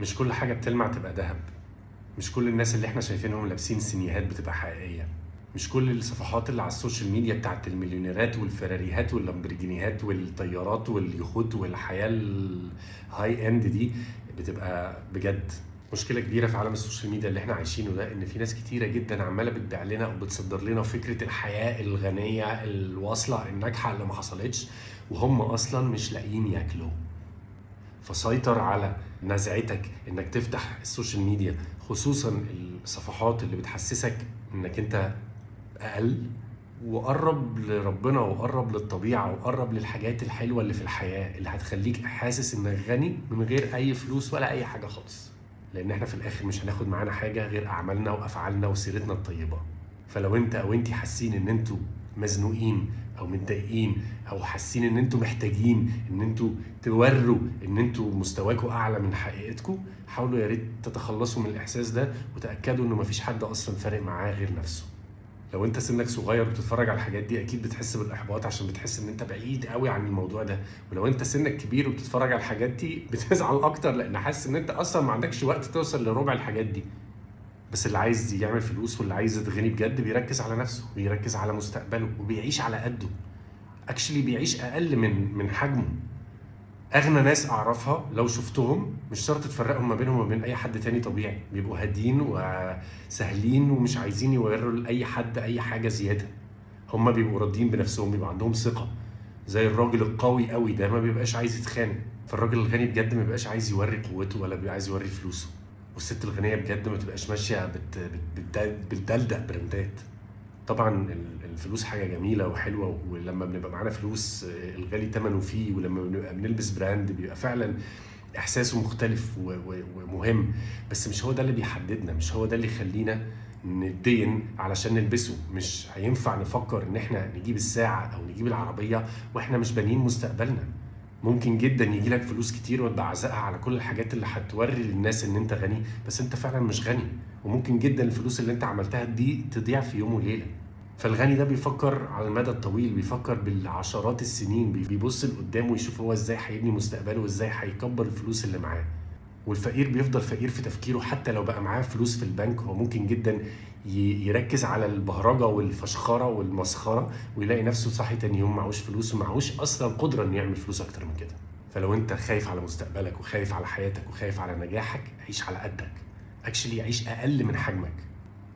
مش كل حاجة بتلمع تبقى ذهب، مش كل الناس اللي احنا شايفينهم لابسين سينيهات بتبقى حقيقية، مش كل الصفحات اللي على ال social media بتاعت المليونيرات والفراريهات واللامبرجينيهات والطيارات واليخوت والحياة ال high end دي بتبقى بجد. مشكلة كبيرة في عالم ال social media اللي احنا عايشينه ده، ان في ناس كتيرة جدا عمالة بتبيع لنا وبتصدر لنا فكرة الحياة الغنية الواصلة الناجحة اللي ما حصلتش، وهم اصلا مش لاقيين ياكلوا. فسيطر على نزعتك انك تفتح ال social media، خصوصا الصفحات اللي بتحسسك انك انت اقل، وقرب لربنا وقرب للطبيعة وقرب للحاجات الحلوة اللي في الحياة اللي هتخليك حاسس انك غني من غير اي فلوس ولا اي حاجة خالص. لان احنا في الاخر مش هناخد معانا حاجة غير اعمالنا وافعالنا وسيرتنا الطيبة. فلو انت او انتي حاسين ان انتوا مزنوقين او متضايقين او حاسين ان انتوا محتاجين ان انتوا توروا ان انتوا مستواكوا اعلى من حقيقتكوا، حاولوا يا ريت تتخلصوا من الاحساس ده وتاكدوا انه مفيش حد اصلا فارق معاه غير نفسه. لو انت سنك صغير وبتتفرج على الحاجات دي اكيد بتحس بالاحباط عشان بتحس ان انت بعيد قوي عن الموضوع ده، ولو انت سنك كبير وبتتفرج على الحاجات دي بتزعل اكتر لان حاسس ان انت اصلا ما عندكش وقت توصل لربع الحاجات دي. بس اللي عايز يعمل فلوس واللي عايز يتغني بجد بيركز على نفسه، بيركز على مستقبله، وبيعيش على قده. actually بيعيش اقل من حجمه. اغنى ناس اعرفها لو شفتهم مش شرط تفرقهم ما بينهم وما بين اي حد تاني طبيعي، بيبقوا هادين وسهلين ومش عايزين يوروا لاي حد اي حاجة زيادة. هم بيبقوا راضيين بنفسهم، بيبقى عندهم ثقة. زي الراجل القوي قوي ده ما بيبقاش عايز يتخانق. فالراجل الغني بجد ما بيبقاش عايز يوري قوته ولا بيبقى عايز يوري فلوسه. والست الغنية بجد ما تبقاش ماشية بتدلدق براندات. طبعا الفلوس حاجة جميلة وحلوه، ولما بنبقى معانا فلوس الغالي تمنه فيه، ولما بنبقى بنلبس brand بيبقى فعلا احساسه مختلف ومهم. بس مش هو ده اللي بيحددنا، مش هو ده اللي يخلينا نتدين علشان نلبسه. مش هينفع نفكر ان احنا نجيب الساعة او نجيب العربية واحنا مش بانيين مستقبلنا. ممكن جدا يجي لك فلوس كتير وتبعزقها على كل الحاجات اللي هتوري للناس ان انت غني، بس انت فعلا مش غني. وممكن جدا الفلوس اللي انت عملتها دي تضيع في يوم وليلة. فالغني ده بيفكر على المدى الطويل، بيفكر بالعشرات السنين، بيبص لقدام ويشوف هو ازاي هيبني مستقبله وازاي هيكبر الفلوس اللي معاه. والفقير بيفضل فقير في تفكيره حتى لو بقى معاه فلوس في البنك. هو ممكن جدا يركز على البهرجة والفشخرة والمسخرة ويلاقي نفسه صاحي تاني يوم معهوش فلوس ومعهوش أصلا قدرة إنه يعمل فلوس أكتر من كده. فلو أنت خايف على مستقبلك وخايف على حياتك وخايف على نجاحك، عيش على قدك. actually عيش أقل من حجمك،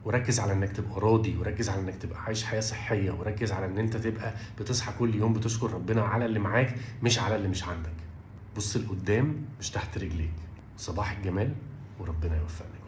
وركز على انك تبقى راضي، وركز على انك تبقى عايش حياة صحية، وركز على ان انت تبقى بتصحى كل يوم بتشكر ربنا على اللي معاك مش على اللي مش عندك. بص لقدام مش تحت رجليك. صباح الجمال، وربنا يوفقنا.